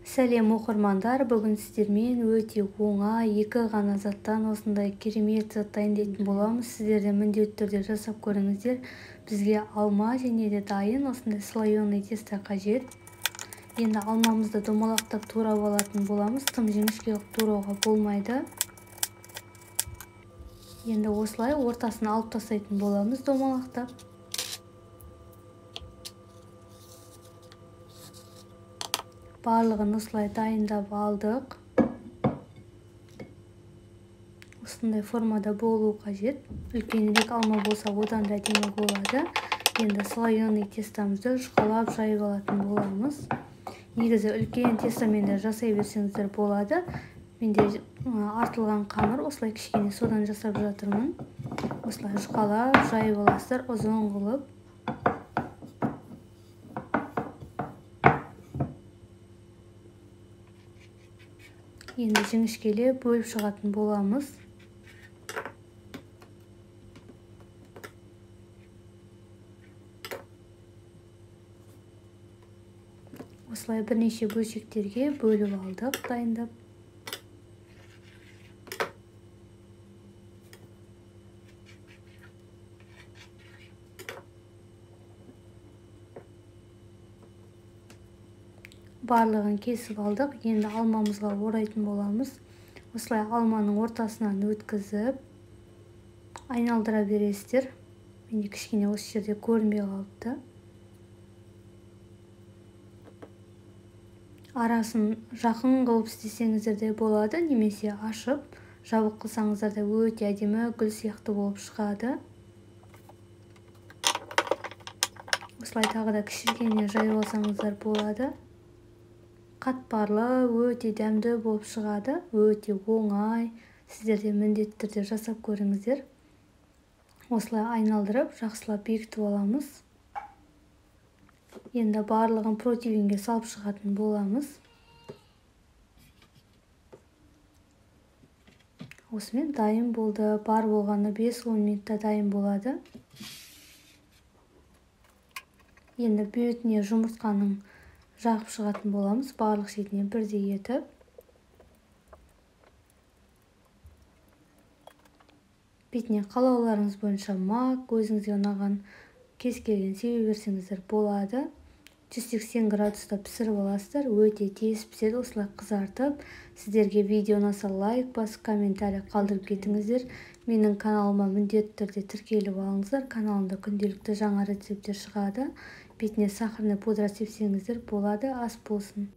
Сәлем оқырмандар, бүгін сіздермен өте оңай екі ғана заттан осындай керемет зат дайындайтын боламыз. Сіздер де міндетті түрде жасап көріңіздер. Бізге алма және де дайын осындай слоеный тесто қажет. Енді алмамызды домалақтап турап алатын боламыз. Тым жіңішке қылып турауға болмайды. Енді осылай ортасын алып тастайтын боламыз домалақтап. Барлығын осылай дайындап алдық. Осындай формада болу қажет. Үлкенірек алма болса одан да әдемі болады. Енді слоеный тестамызды жұқалап жайып алатын боламыз. Негізі үлкен тестомен де жасай берсеңіздер болады. Менде артылған қамыр осылай кішкене содан жасап жатырмын. Осылай жұқалап жайып аласыздар ұзын қылып. Енді жіңішкелеп бөліп шығатын боламыз. Осылай бірнеше бөлшектерге бөліп алдық, дайындап. Барлығын кесіп алдық. Енді алмамызға орайтын боламыз. Осылай алманың ортасынан өткізіп айналдыра бересіздер. Менде кішкене осы жерде көрінбей қалыпты. Арасын жақын қылып істесеңіздер де болады, немесе ашып жабық қылсаңыздар да өте әдемі гүл сияқты болып шығады. Осылай тағы да кішіркене жайып алсаңыздар болады. Қатпарлы, өте дәмді болып шығады, өте оңай. Сіздер де міндетті түрде жасап көріңіздер. Осылай айналдырып, жақсылап бекітіп аламыз. Енді барлығын противенге салып шығатын боламыз. Осымен дайын болды. Бар болғаны 5-10 минутта дайын болады. Енді бетіне жұмыртқаның жағып шығатын боламыз, барлық шетіне бірдей етіп. Бетіне қалауларыңыз бойынша мак, өзіңізге ұнаған кез келген себе берсеңіздер болады. 180 градуста пісіріп аласыздар, өте тез піседі, осылай қызартып. Сіздерге видео ұнаса лайк басып, комментарий қалдырып кетіңіздер. Менің каналыма міндетті түрде тіркеліп алыңыздар. Каналымда күнделікті жаңа рецепттер шығады. Бетіне сахарный пудра сепсеңіздер болады. Ас болсын.